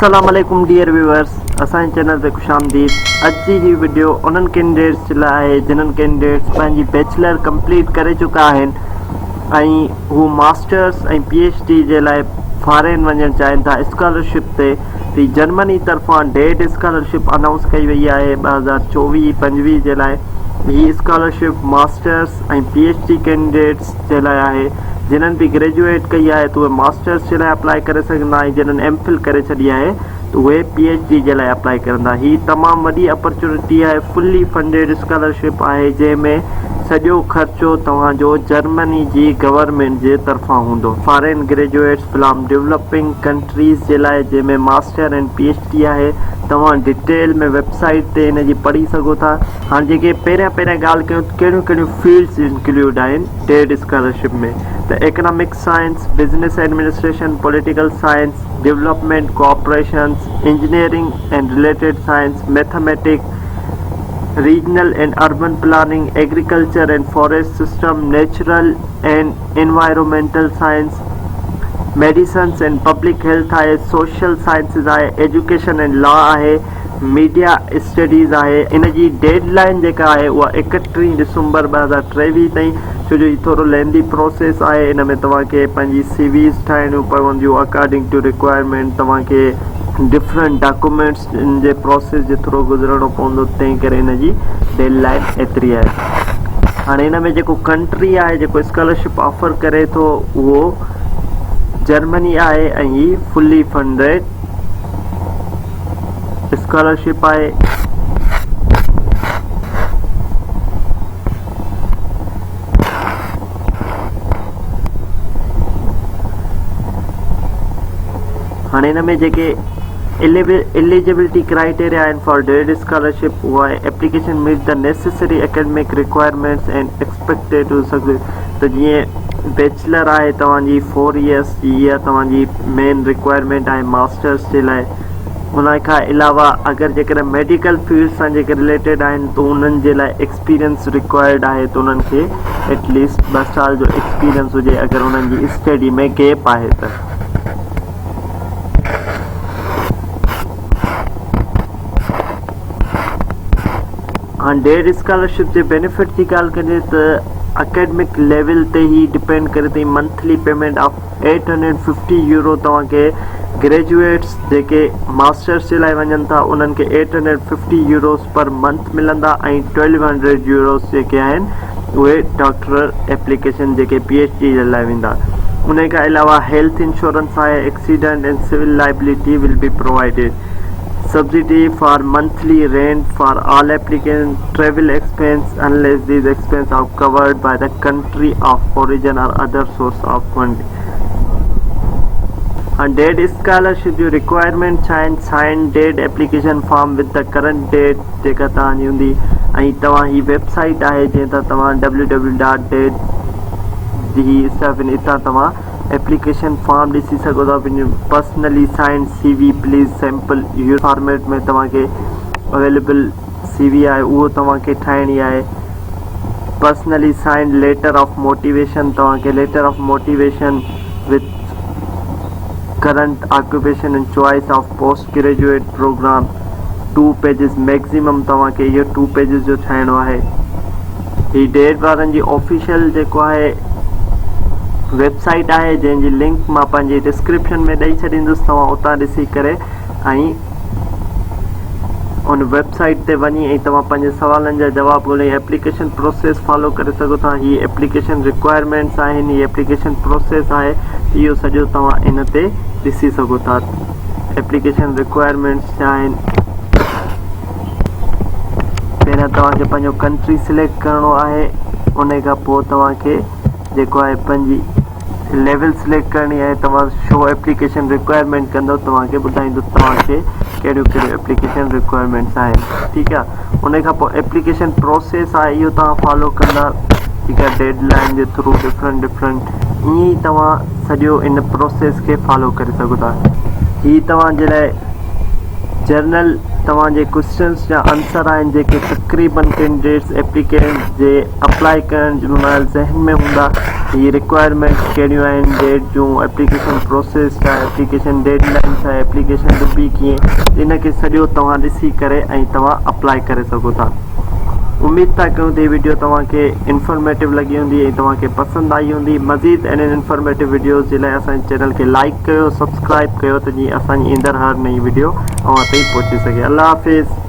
السلام عليڪم dear viewers اسان جي چينل تي خوش آمديد اڄ جي هي وڊيو انهن ڪينڊيڊيٽس جي لاء آهي جنهن ڪينڊيڊيٽس پنهنجي بيچلر ڪمپليٽ ڪري چڪا آهن ۽ هو ماسٽرس ۽ پي ايڇ ڊي جي لاء فارين وڃڻ چاهين ٿا اسڪالرشپ تي ته جرمني طرفان ڊيڊ اسڪالرشپ انائونس ڪئي وئي آهي 2024 25 جي لاء هي scholarship masters ۽ P H D candidates جي لاء آهي جنھن به گريجوئيٽ ڪئي آهي ته اهي ماسٽرس جي لاء اپلائي ڪري سگهندا ۽ جنھن ايم فل ڪري ڇڏي آهي ته اهي پي ايڇ ڊي جي لاء اپلائي ڪرندا هي تمام وڏي اپرچونٽي آهي فلي فنڊيڊ اسڪالرشپ آهي جنهن ۾ سڄو خرچو توهان جو جرمني جي گورنمينٽ جي طرفان هوندو foreign graduates from developing countries جي لاء جنهن ۾ ماسٽر ۽ پي ايڇ ڊي آهي توهان ڊيٽيل ۾ ويب سائيٽ تي ان جي پڙهي سگهو ٿا. هاڻ جيڪي پهريان پهريان ڳالهه ڪيون ته ڪهڙيون ڪهڙيون فيلڊس انڪلوڊ آهن ڊيڊ اسڪالرشپ ۾ ته economic science, business administration, political science, development cooperations, engineering and related science, mathematic, regional and urban planning, agriculture and forest system, natural and environmental science, medicines and public health آهي، social sciences آهي، education and لا آهي، media studies آهي ان جي dad line جيڪا آهي اها ايڪٽيهين ڊسمبر 2023 تائين ڇو جو هي ٿورو ليندي پروسيس آهي ان ۾ توهان کي پنهنجي سي ويز ٺاهڻيون پونديون اڪارڊنگ ٽو رڪوائرمينٽ توهان کي ڊفرنٽ ڊاڪومينٽس جي پروسيس جي ٿرو گذرڻو پوندو تنهن ڪري ان جي ڊيڊ لائين ايتري آهي هاڻي ان ۾ جيڪو ڪنٽري آهي جيڪو اسڪالرشپ آفر ڪري ٿو اهو جرمني آهي ۽ هي فلي فنڊيڊ اسڪالرشپ آهي. هاڻي هن ۾ جيڪي اليجبلٽي ڪرائيٽيريا آهن فار ڊيڊ اسڪالرشپ اهو آهي application meet the necessary academic requirements and expected to ته جيئن بيچلر آهي توهان جي فور ايئرس جي اها توهان جي مين رڪوائرمينٽ آهي ماسٽرس جي لاء ان کان علاوه اگر جيڪڏهن ميڊيڪل فيلڊ سان جيڪي رليٽيڊ آهن ته انهن جي لاء ايڪسپيرينس رڪوائرڊ آهي ته انهن کي ايٽ ليسٽ ٻه سال جو ايڪسپيرينس هجي اگر انهن جي اسٽڊي ۾ گيپ آهي ته. هاڻ ڊيڊ اسڪالرشپ جي بينيفٽ جي ڳالهه ڪجي ته اڪيڊمڪ ليول تي هي ڊپينڊ ڪري ٿي monthly payment of 850 euro توهان کي گريجوئيٽس جيڪي ماسٽرس جي لاء وڃن ٿا انهن کي 850 يوروز پر منٿ ملندا ۽ 1200 يوروز جيڪي آهن اهي ڊاڪٽرل ايپليڪيشن جيڪي پي ايڇ ڊي جي لاء ويندا ان کان علاوه هيلٿ انشورنس آهي accident and civil liability will be provided Subsidy for monthly rent for all applicants, travel expense unless these expenses are covered by the country of origin or other source of funding. هاڻ dad scholarship جون requirement ڇا آهن sign DAAD application form with the current date جيڪا توهان جي هوندي ۽ توهان هي web site آهي جنهن تان توهان ڊبليو ڊبليو ڊاٽ ڊيڊ هي اسٽاف اتان توهان ايپليڪيشن فارم ڏسي سگهو ٿا پنهنجو personally signed C V please sample your format ۾ توهان کي اويليبل سي وي آهي اهو توهان کي ٺاهڻي آهي personally signed letter of motivation توهان کي letter of motivation with current occupation and choice of post graduate programme two pages maximum توهان کي اهو ٽو پيجز جو ٺاهڻو آهي هي ڊيڊ وارن جي آفيشل جيڪو آهي ويب سائيٽ آهي جنهن جي لنڪ مان پنهنجي ڊسڪرپشن ۾ ڏئي ڇڏيندس توهان اتان ڏسي ڪري ۽ ان ويب سائيٽ تي وڃي ۽ توهان پنهنجي سوالن جا جواب ڳولي ايپليڪيشن پروسيس فالو ڪري سگهو ٿا هي ايپليڪيشن رڪوائرمينٽس آهن هي ايپليڪيشن پروسيس آهي اهو سڄو توهان ان تي ڏسي سگهو ٿا ايپليڪيشن رڪوائرمينٽس ڇا آهن پهريان توهان کي پنهنجو ڪنٽري سليڪٽ ڪرڻو آهي ان کان پوء توهان کي جيڪو آهي پنهنجي ليول سليڪٽ ڪرڻي آهي توهان شو ايپليڪيشن رڪوائرمينٽ ڪندو توهان کي ٻڌائيندو توهان کي ڪهڙيون ڪهڙيون ايپليڪيشن رڪوائرمينٽس آهن ٺيڪ آهي ان کان پوء ايپليڪيشن پروسيس آهي اهو توهان فالو ڪندا ٺيڪ آهي ڊيڊ لائن جي ٿرو ڊفرنٽ ڊفرنٽ ائين ئي توهان سڄو ان پروسيس کي فالو ڪري سگهو ٿا هي توهان جي لاء جرنل توهان جي ڪوئسچنس جا آنسر آهن جيڪي تقريبن ڪينڊيڊيٽس ايپليڪينٽ جي اپلائي ڪرڻ جي مهل ذهن ۾ هوندا هي رڪوائرمينٽس ڪهڙيون آهن ڊيٽ جون ايپليڪيشن پروسيس ڇا آهي ايپليڪيشن ڊيڊ لائن ڇا آهي ايپليڪيشن ڏبي ڪيئن ان کي سڄو توهان ڏسي ڪري ۽ توهان اپلائي ڪري سگهو ٿا اميد ٿا ڪيون ته هي وڊيو توهان کي انفارميٽو لڳي هوندي ۽ توهان کي پسند آئي هوندي مزيد اهڙين انفارميٽو وڊيوز جي لاء اسان جي چينل کي لائڪ ڪيو سبسڪرائب ڪيو ته جيئن اسان جي ايندڙ هر نئين وڊيو اوهان تائين پهچي سگهي الله حافظ.